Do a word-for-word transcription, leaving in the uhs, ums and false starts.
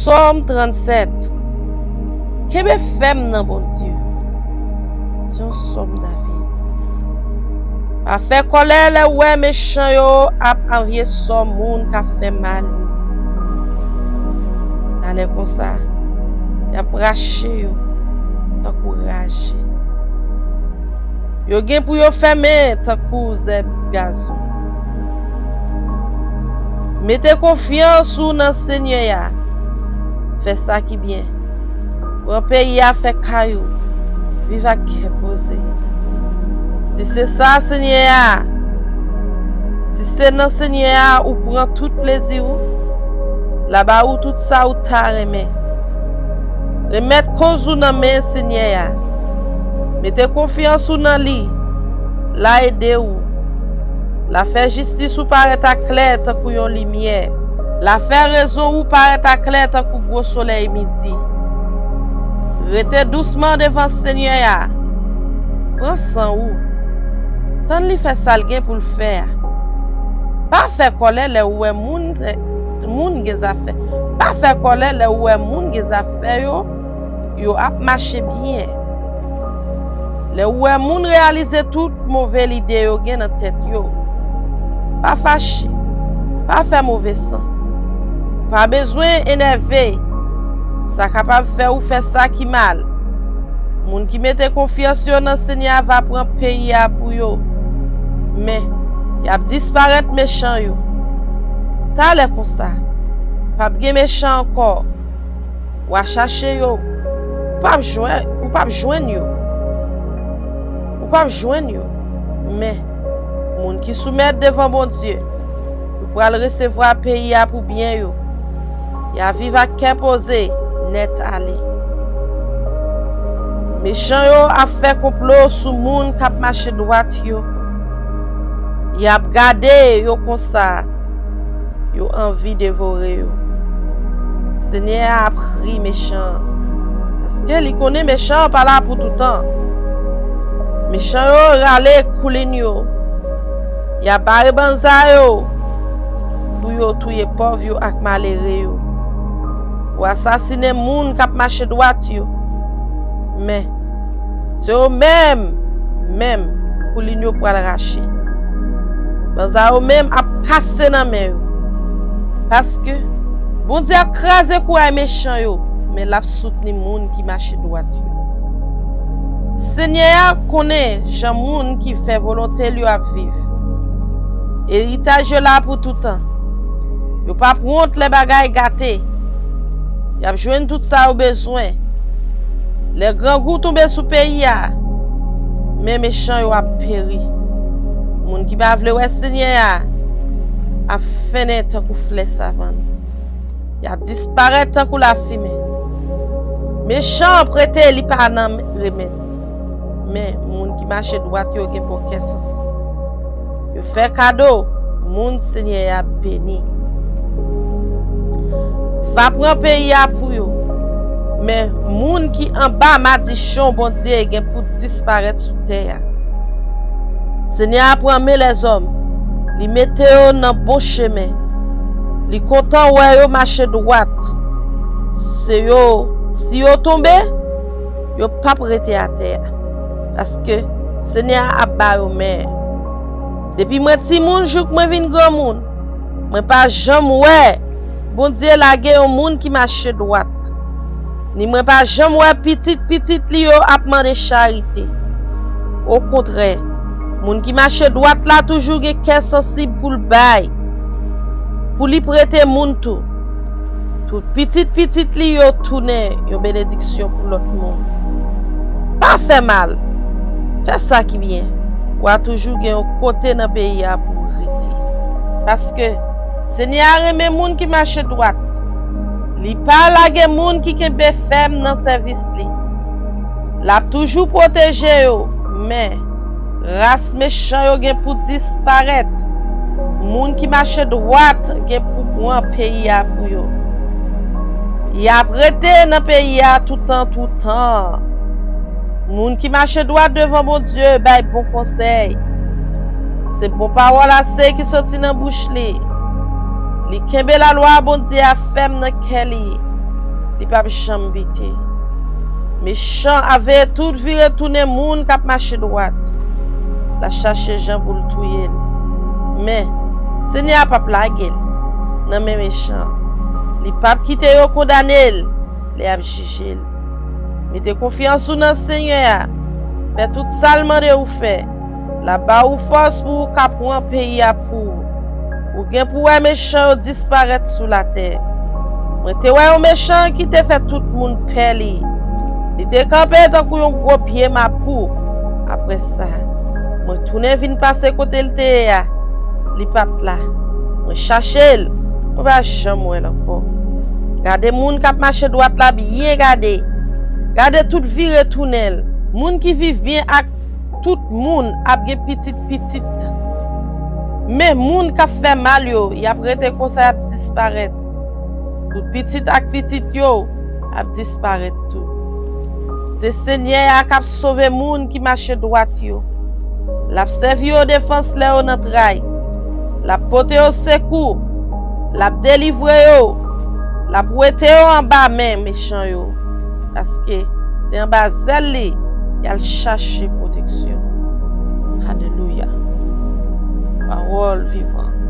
Sòm trannsèt. Kenbe fèm nan Bondye. Se yon sòm David. Pa fè kòlè lè w wè mechan yo ap anvye sò moun k ap fè mal yo. Talè konsa, y ap rache yo tankou raje. Yo gen pou yo fèmen tankou zèb gazon. Mete konfyans ou nan Senyè a. Fè sa ki byen. Pran peyi a fè kay ou. Viv ak kè poze. Si se sa Senyè a, si se nan Senyè a ou pran tout plezi ou, l a ba ou tout sa ou ta renmen. Remèt koz ou nan men Senyè a. Mete konfyans ou nan li. L a ede ou. L a fè jistis ou parèt aklè tankou yon limyè. L a fè rezon ou parèt aklè tankou gwo solèy midi. Rete dousman devan Senyè a. Pran san ou. Tann li fè sa l gen pou l fè a. Pa fè kòlè lè ou wè moun, moun gen zafè. Pa fè kòlè lè ou wè moun gen zafè yo, yo ap mache byen. Lè ou wè moun reyalize tout move lide yo gen nan tèt yo, pa fache, pa fè move san. Ou pa bezwen enève, sa kapab fè ou fè sa ki mal. Moun ki mete konfyans yo nan Senyè a va pran peyi a pou yo. Men, y ap disparèt mechan yo. Talè konsa, p ap gen mechan ankò. W a chache yo, ou p ap jwenn, ou p ap jwenn yo. Ou p ap jwenn yo. Men, moun ki soumèt devan Bondye, yo pral resevwa peyi a pou byen yo. Y a viv ak kè poze nèt ale. Mechan yo ap fè konplo sou moun k ap mache dwat yo. Y ap gade yo konsa, yo anvi devore yo. Senyè a ap ri mechan an, paske li konnen mechan an pa la pou toutan. Mechan yo rale koulin yo. Y ap bare banza yo pou yo touye pòv yo ak malere yo. Ou asasinen moun k ap mache dwat yo. Men, se yo menm, menm, koulin yo pral rache. Banza yo menm ap kase nan men yo. Paske, Bondye ap kraze kouray mechan yo, men l ap soutni moun ki mache dwat yo. Senyè a konnen jan moun ki fè volonte l yo ap viv. Eritaj yo la pou toutan. Yo p ap wont lè bagay gate. Y ap jwenn tout sa yo bezwen. Lè grangou tonbe sou peyi a, men mechan yo ap peri. Moun ki pa vle wè Senyè a ap fennen tankou flè savann. Y ap disparèt tankou lafimen. Mechan an prete, li pa nan remèt. Men, moun ki mache dwat yo gen bon kè sansi. Yo fè kado moun Senyè a beni. Va pran peyi a pou yo. Men, moun ki anba madichon Bondye gen pou disparèt sou tè a. Senyè a pran men lèzòm, li mete yo nan bon chemen. Li kontan wè yo mache dwat. Se yo, si yo tonbe, yo p ap rete atè a, paske Senyè a ap ba yo men. Depi mwen timoun jouk mwen vin granmoun, mwen pa janm wè Bondye lage yon moun ki mache dwat, ni mwen pa janm wè pitit pitit li yo ap mande charite. Okontrè, moun ki mache dwat la toujou gen kè sansib pou l bay, pou li prete moun tou. Tout pitit pitit li yo tounen yon benediksyon pou lòt moun. Pa fè mal, fè sa ki byen. W a toujou gen yon kote nan peyi a pou w rete. Paske Senyè a renmen moun ki mache dwat. Li pa lage moun ki kenbe fèm nan sèvis li. L ap toujou pwoteje yo, men ras mechan yo gen pou disparèt. Moun ki mache dwat gen pou pran peyi a pou yo. Y ap rete nan peyi a toutan, toutan. Moun ki mache dwat devan Bondye bay bon konsèy. Se bon pawòl ase ki soti nan bouch li. Li kenbe lalwa Bondye a fèm nan kè li. li p ap janm bite. Mechan ap veye tout vire tounen moun k ap mache dwat. L ap chache jan pou l touye l. Men, Senyè a p ap lage l nan men mechan an. Li p ap kite yo kondane l lè y ap jije l. Mete konfyans ou nan Senyè a. Fè tout sa l mande ou fè. L ap ba ou fòs pou ou ka pran peyi a pou ou. Ou gen pou wè mechan yo disparèt sou latè. Mwen te wè yon mechan ki te fè tout moun pè li. Li te kanpe tankou yon gwo pye mapou. Apre sa, mwen tounen vin pase kote l te ye a. Li pa t la. Mwen chache l, mwen pa janm wè l ankò. Gade moun k ap mache dwat la byen gade. Gade tout vire tounen l. Moun ki viv byen ak tout moun ap gen pitit pitit. Men moun k ap fè mal yo, y ap rete konsa, y ap disparèt. Tout pitit ak pitit yo ap disparèt tou. Se Senyè a k ap sove moun ki mache dwat yo. L ap sèvi yo defans lè yo nan tray. L ap pote yo sekou. L ap delivre yo. L ap wete yo anba men mechan yo. Paske se anba zèl li y al chache pwoteksyon. Alelouya. Pawòl vivan.